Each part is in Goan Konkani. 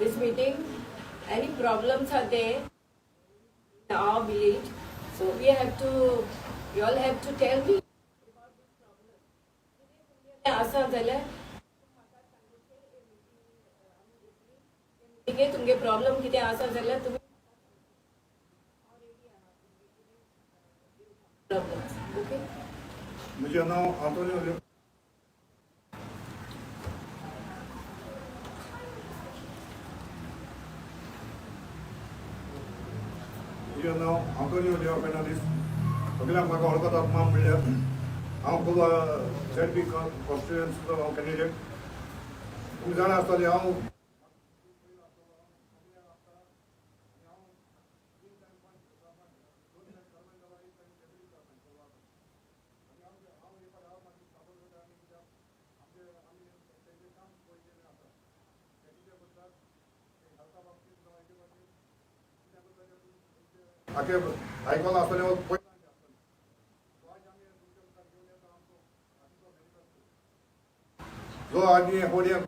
This meeting, any problems are there in our village, so we have to, you all have to tell me about this problem. आसा जाल्यार मिटिंगे तुमगे प्रॉब्लम कितें आसा जाल्यार तुमी प्रॉब्लम्स, ओके. म्हजें नांव आंतोनियो लियो. म्हजें नांव आंतोनियो लिओ फेर्नांडीस. सगळ्यांक म्हाका वळखतात माम म्हणल्यार. हांव कोलवा झेड पी कॉन्स्टिट्युएन्सीचो हांव कॅन्डिडेट. तुमी जाणा आसतले, हांव आखे आयकलां आसतलें. जो आमी होडये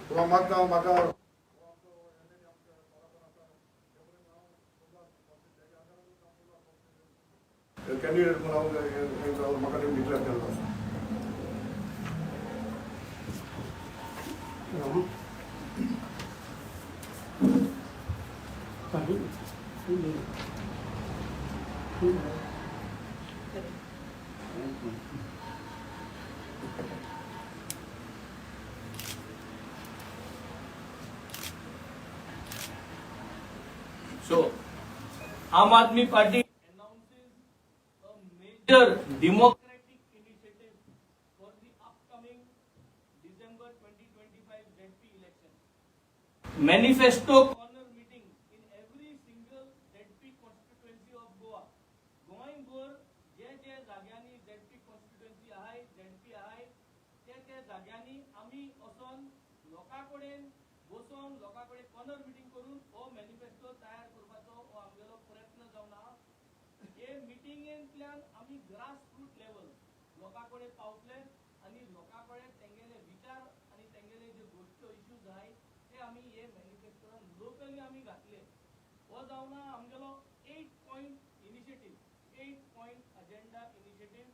तुका मागता, म्हाका कॅन्डिडेट म्हणून हांव म्हाका डिक्लेअर केल्लो आसा. So, Aam Aadmi Party announces a major democratic initiative for the upcoming December 2025 ZP election. Manifesto corner meeting in every single ZP constituency of Goa. गोंयभर जे जे जाग्यांनी ZP constituency आहाय, ZP आहाय, ते ते जाग्यांनी आमी वचोन लोकां कडेन बसोन, लोकां कडेन कॉर्नर मिटींग करून हो मॅनिफेस्टो तयार करपाचो हो आमगेलो प्रयत्न जावन आहा. हे मिटिंगेंतल्यान आमी ग्रास रूट लेवल लोकां कडेन पावतले आनी लोकां कडेन तेंगेले विचार आनी तेंगेले जे गोश्ट्यो इश्यूज आहाय ते आमी हे मॅनिफेस्टोन लोकली आमी घातले. हो जावन आहा आमगेलो 8 point initiative, 8 point agenda initiative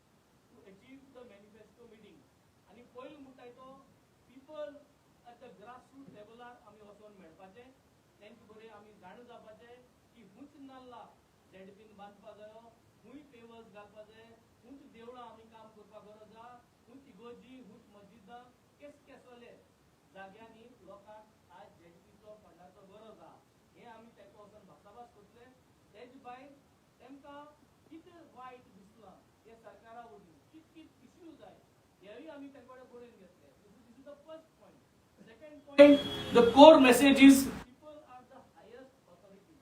to achieve the manifesto meeting. आनी पयलो म्हणटाय तो people at the grass root लेवलार आमी वचोन मेळपाचें, तेंचे बरें आमी जाणा जावपाचें की खूंच नाल्ला झेडपीन बांदपा जायो, खूंय पेवर्स घालपा जाय, खूंच देवळां आमी काम करपाक गरज आहा, खूंच इगोर्जी, खूंच मस्जिदां, केस केसोले जाग्यांनी लोकांक आज झेडपीचो फंडाचो गरज आहा, हें आमी ताका वचोन भासाभास करतले. तेज भायर तेमकां कितें वायट दिसलां हे सरकारा वरवीं, कित कित इश्यूज आहाय, हेवूय आमी तेंचे कडेन बरोवन घेतले. This is the first point. Second point, the core message is people are the highest authority.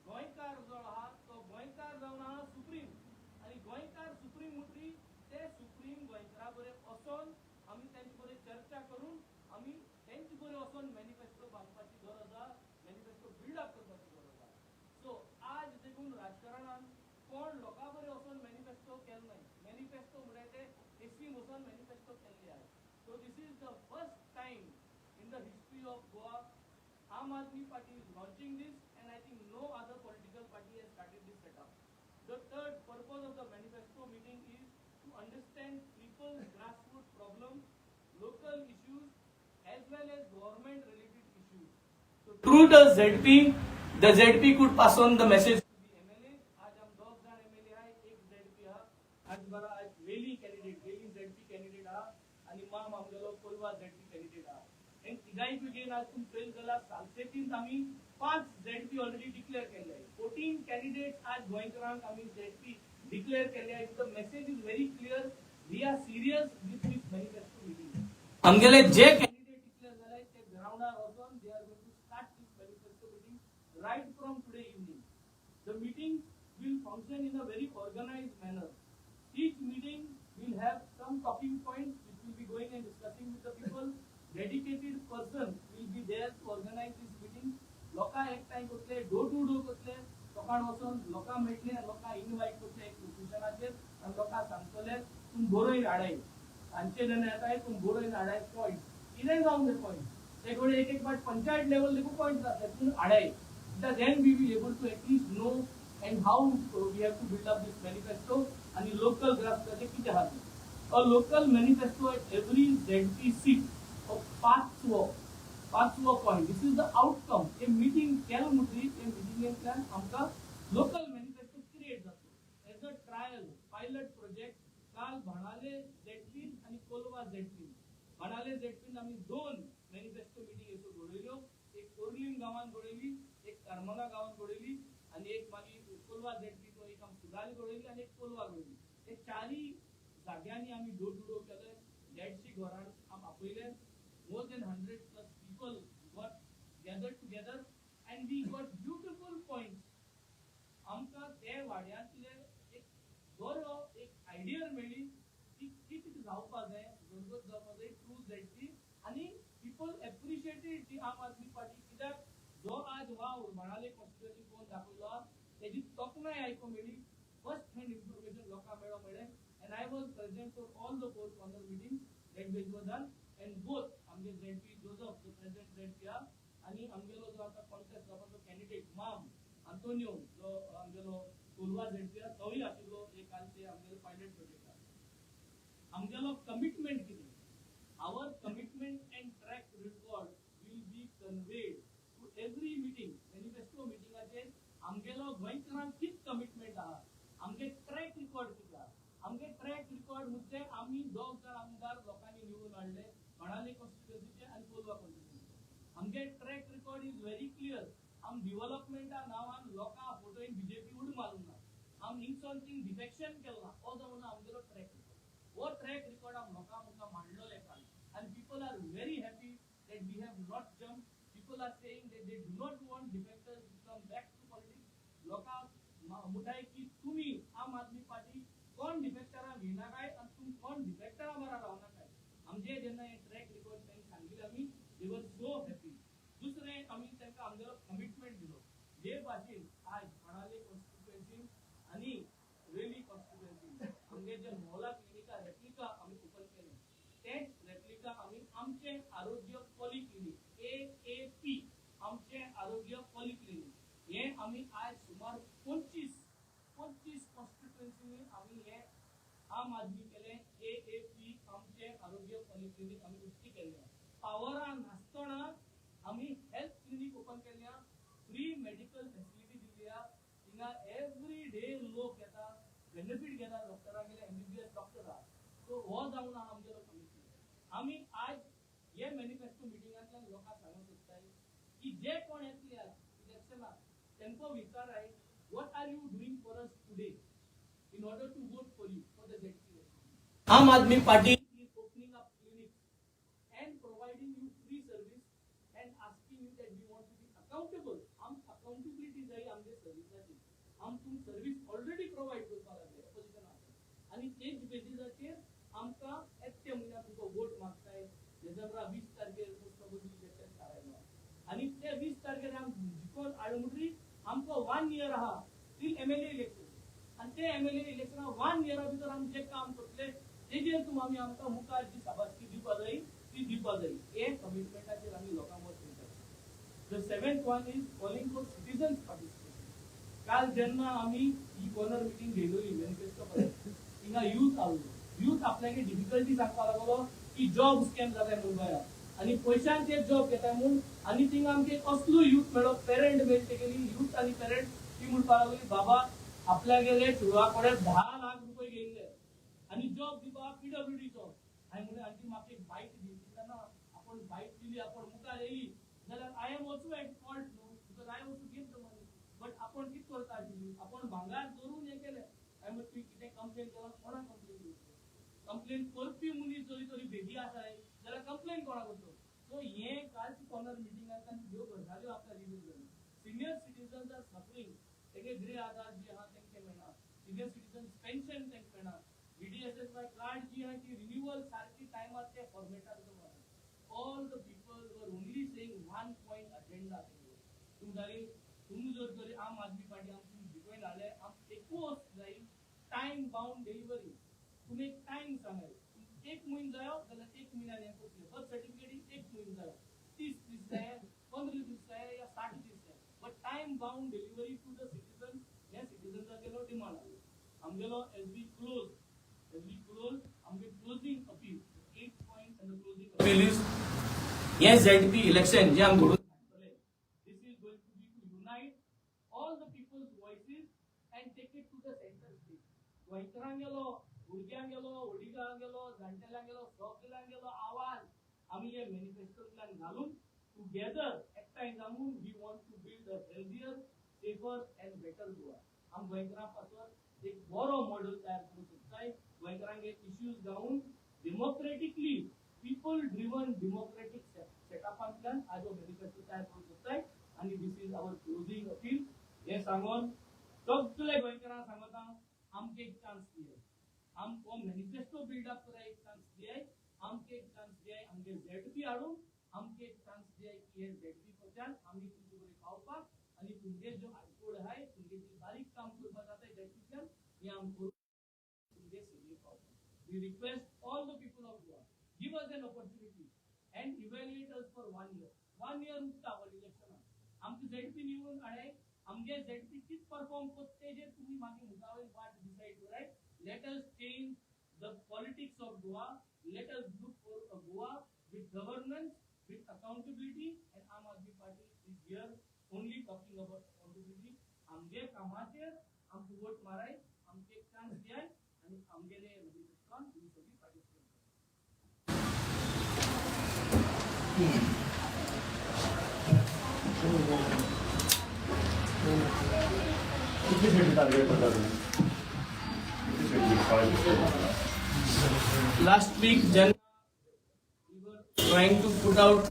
गोंयकार जो आहा तो गोंयकार जावन आहा सुप्रीम आनी गोंयकार सुप्रीम म्हणटरी ते सुप्रीम गोंयकारा बरें वचोन आमी तेंचे बरें चर्चा करून आमी तेंचे बरें वचोन मॅनिफेस्टो बांदपाची गरज आहा, मॅनिफेस्टो बिल्डअप करपाची गरज आहा. सो आज देखून राजकारणान कोण लोकां बरें वचोन मॅनिफेस्टो केलो नाय. मॅनिफेस्टो म्हळ्यार ते एसीन वचोन मॅनिफेस्टो केल्ले आहाय. So this is the first time in the history of Goa Aam Aadmi Party is launching this, and I think no other political party has started this setup. The third purpose of the manifesto meeting is to understand people's grassroots problems, local issues, as well as government related issues. So through the ZP could pass on the message to the MLAs. आज आम दोग जाण MLA आहाय, एक ZP आहा. आज बरा आज वेली कॅन्डिडेट, वेली ZP candidate आहा आनी माम आमगेलो कोलवा ZP candidate आहा. हे तिगांय पैकी आज तुमी पळयत जाल्यार सालसेतीन आमी पांच ZP already declare केल्ले. 14 कॅन्डिडेट्स आज गोंयकारांक आमी ZP declare केल्ले. The message is very clear, we are serious with this manifesto meeting. आमगेले जे कॅन्डिडेट डिक्लेअर जाले ते ग्रावंडार वचोन they are going to start this manifesto meeting right from today evening. The meeting will function in a very organized manner. Each meeting will have some talking points which will be going and discussing with the people. Dedicated person will be there to organize this meeting. लोकां एकठांय करतले, डोर टू डोर करतले, लोकांक वचोन लोकांक मेळटले, लोकांक इनवायट करतले एक लोकेशनाचेर आनी लोकांक सांगतले तुमी बरोवन हाडाय, तांचे जेन्ना येताय तुमी बरोवन हाडाय पॉयंट, कितेंय जावं ते पॉयंट, एक वेळ एक एक फावट पंचायत लेवल देखून पॉयंट जातले, तुमी हाडाय. Then we will able to at least know and how we have to build up this manifesto आणि लोकल ग्रासचे कितें आहा. A local manifesto at every ZP seat of पांचवो point. This is the outcome. Hey meeting केलें म्हणटकीर हे मिटिंगेंतल्यान आमकां लोकल मॅनिफेस्टो क्रिएट जातलो as a trial pilot project. काल बाणावले झेडपीन आनी कोलवा झेडपीन, बाणावले झेडपीन आमी 2 मॅनिफेस्टो मिटींग हेसो घडयल्यो. एक कोर्लीम गांवांत घडयली, एक करमला गांवांत घडयली आनी एक मागीर कोलवा झेडपी एक आमी सुगाली घडयली आनी एक कोलवा घडयली. हे चारय जाग्यांनी आमी डोर टू डोर केले, 150 घरां आमी आपयले. More than 100 plus people got gathered together and we got beautiful points. आमकां ते वाड्यांतले एक बरो एक आयडिया मेळ्ळी की कितें जावपा जाय, उदरगत जावपा जाय थ्रू झेडपी. आनी पिपल एप्रिशिएटेड दी आम आदमी पार्टी, कित्याक जो आज वावर बाणावले कॉन्स्टिट्युएन्सी कोण दाखयलो तेजी तोखणाय आयकूंक मेळ्ळी, फर्स्ट हँड इन्फॉर्मेशन लोकांक मेळो मेळ्ळें. And I was present for all the 4 corner meetings that which were done. And both आमगे झेडपी जोजफ जो प्रेझेंट झेडपी आहा आनी आमगेलो जो आतां कॉन्टेस्ट जावपाचो कॅन्डिडेट माम आंतोनियो जो आमगेलो कोलवा झेडपी आहा तोय आशिल्लो एक कालचे आमगेलो पायलट प्रोजेक्ट आहा. आमगेलो कमिटमेंट कितें, our commitment and track record will be conveyed to every meeting. Manifesto मिटिंगाचेर आमगेलो गोंयकारांक कितें कमिटमेंट आहा, आमगे ट्रॅक रिकॉर्ड कितें आहा. आमगे ट्रॅक रिकॉर्ड म्हणजे आमी 2 जाण आमदार लोकांनी निवडून हाडले बाणावले कॉन्स्टिट्युएन्सीचे आनी कोलवा कॉन्स्टिट्युएन्सीचे. आमगे track record is very clear. आम डिव्हलपमेंटा नांवान लोकां फोटोइन बीजेपी उड मारूंक ना, आम हिंगसोन थिंग डिफेक्शन केलें ना, हो जावन आमगेलो ट्रॅक रिकॉर्ड. हो ट्रॅक रिकॉर्ड आम लोकां मुखार मांडलेलो काल आनी people are very happy that we have not jump. People are saying that they do not want defectors to come back to politics. लोकां म्हणटाय की तुमी आम आदमी पार्टी कोण डिफेक्टरां घेयनाकाय आनी तुमी कोण डिफेक्टरां बरा रावनाकाय. आमचे जेन्ना हे ट्रॅक रिकॉर्ड तांकां सांगिल्लें आमी, दे वर सो हॅपी. दुसरें आमी तांकां आमगेलो कमिटमेंट दिलो, जे भाशेन आयज बाणावले कॉन्स्टिट्युएन्सीन आनी वेली कॉन्स्टिट्युएन्सीन आमगे जे मोहला क्लिनिका रेप्लिका आमी ओपन केलें, तेच रेप्लिका आमी आमचें आरोग्य पॉलिक्लिनीक AAP आमचें आरोग्य पॉलिक्लिनीक हें आमी आयज सुमार 25 कॉन्स्टिट्युएन्सीनी आमी हें आम आदमी केलें. AAP आमचें आरोग्य पॉलिक्लिनीक आमी उक्ती केल्लें. पावरान नासतना आमी हेल्थ क्लिनीक ओपन केल्लें आहा, फ्री मेडिकल फेसिलिटी दिल्ली आहा. थिंगा एवरी डे लोक येता, बेनिफीट घेता डॉक्टरांगेले, MBBS doctor आहा. सो हो जावन आहा आमगेलो कमिटमेंट. आमी आयज हे मॅनिफेस्टो मिटिंगांतल्यान लोकांक सांगूंक सोदताय की जे कोण येतले आज इलेक्शनाक तांकां विचाराय, what are you doing for us today in order to vote for you for the ZP. Aam Aadmi Party is opening up clinics and providing you free service and asking you that we want to be accountable. आम अकाउंटेबिलिटी जाय आमचे सर्विसाची. आम तुम सर्वीस ऑलरेडी प्रोवायड करपाक लागले ऑपोजिशनाक आनी तेच बेजीसाचेर आमकां येत्या म्हयन्याक तुमकां वोट मागताय. डिसेंबरा 20 तारखेर मोस्ट प्रोबेबली इलेक्शन थारायलां आनी ते 20 तारखेर आम जिखोन हाडून म्हणटकीर आमकां 1 इयर आहा टील MLA election. आनी ते MLA इलेक्शनाक 1 इयरा भितर आमी जें काम करतले तेजेर तुम आमी आमकां मुखार जी शाबासकी दिवपा जाय ती दिवपा जाय. हे कमिटमेंटाचेर आमी लोकांक मत दितात. The 7th one is calling for citizens participation. काल जेन्ना आमी ही कॉर्नर मिटींग घेयलेली मॅनिफेस्टो थिंगा यूथ आसलो. यूथ आपल्यागे डिफिकल्टी सांगपाक लागलो की जॉब स्कॅम जाताय मुंबया आनी पयशांचेर जॉब घेताय म्हूण. आनी थिंगा आमगे असलो यूथ मेळ्ळो, पेरंट मेळ्ळे तेगेली यूथ आनी पेरंट ती म्हणपाक लागली बाबा आपल्यागेले चेडवा कडेन 10 लाख रुपये घेयल्ले आनी जॉब दिवपाक PWDचो. हांवें म्हणलें आंटी म्हाका एक बायट दी. ती ना आपूण बायट दिली, आपूण मुखार येयली जाल्यार I am also at fault न्हू, because I also give the money. But आपूण कितें करता आशिल्ली, आपूण भांगार दवरून हें केलें. हांवें म्हणलें तुवें कितें कंप्लेन केला, कोणाक कंप्लेन करतलो? कंप्लेन करपी मनीस जरी तरी बेगी आसाय जाल्यार कंप्लेन कोणाक करतलो? सो हें कालची कॉर्नर मिटिंगांतल्यान ह्यो गजाल्यो आपल्याक रिवील जाल्यो. Senior citizens are suffering. तेगे गृह आधार जी आहा तांकां मेळना, सिनियर सिटीजन्स पेन्शन तांकां मेळना, VDSSY card जी आहा ती रिन्युअल सारकी टायमार ते फॉर्मेटार दवरना. All the people were only saying one point agenda. तुमी तुमी जर तरी आम आदमी पार्टी आमकां जिखोवन हाडले, आम एकूच जाय टायम बाउंड डिलिव्हरी. तुमी एक टायम सांगाय, एक म्हयनो जायो जाल्यार एक म्हयन्यान हें करतलें. बर्थ सर्टिफिकेट एक म्हयनो जायो, 30 दीस जाय, 15 दीस जाय या 60 दीस जाय, but time bound delivery to the citizen हे सिटीजन्सागेलो डिमांड आसलो आमगेलो. As we close, आमगे closing appeal, eight point and the closing appeal is, hey ZP election जे आमी घडोवन हाडटले, this is going to be to unite all the people's voices and take it to the center stage. गोंयकारांगेलो, भुरग्यांगेलो, व्हडिलांगेलो, जाणटेल्यांगेलो, सगल्यांगेलो आवाज आमी हे मॅनिफेस्टोंतल्यान घालून टुगेदर एकठांय जावन we want to build a healthier, safer and better Goa. आम गोंयकारां पासत एक बरो मॉडेल तयार करूंक सोदताय. गोंयकारांगे इश्यूज जावन डेमोक्रेटिकली, पीपल ड्रिवन डेमोक्रेटीक सेटअपांतल्यान आज हो मॅनिफेस्टो तयार करूंक सोदताय आनी this is our closing appeal. हें सांगून सगळे गोंयकारांक सांगता, आमकां एक चान्स दियाय, आमकां मॅनिफेस्टो बिल्ड अप करा एक चान्स दियाय, आमकां एक चान्स दियाय, आमगे झेडपी हाडून आमकां एक चान्स दियाय की हे झेडपी कडच्यान आमी तुमचे कडेन पावपाक आनी तुमगे ज्यो आडकोळ आहाय, तुमगे जी बारीक काम करपाक जाता झेडपींतल्यान, हें आमी करून तुमगे सेवेक पावपाक. We request all the people of Goa, give us an opportunity and evaluate us for one year. One year उरता व्हड इलेक्शनाक. आमकां झेडपी निवडून हाडाय, आमगे झेडपी कित परफॉर्म करता तेजेर तुमी मागीर मुखावयर वाट डिसायड कराय. Let us change the politics of Goa. Let us look for a Goa with governance, with accountability, and Aam Aadmi Party is here only talking about accountability. आमगे कामाचेर आमकां वोट माराय, आमकां एक चान्स दियाय आनी आमगेले मॅनिफेस्टोन तुमी सगळीं पार्टिसिपेट कराय. कितली सीटी टार्गेट करता तुम्ही? कितली सीटी Last week, Jan, we were trying to put out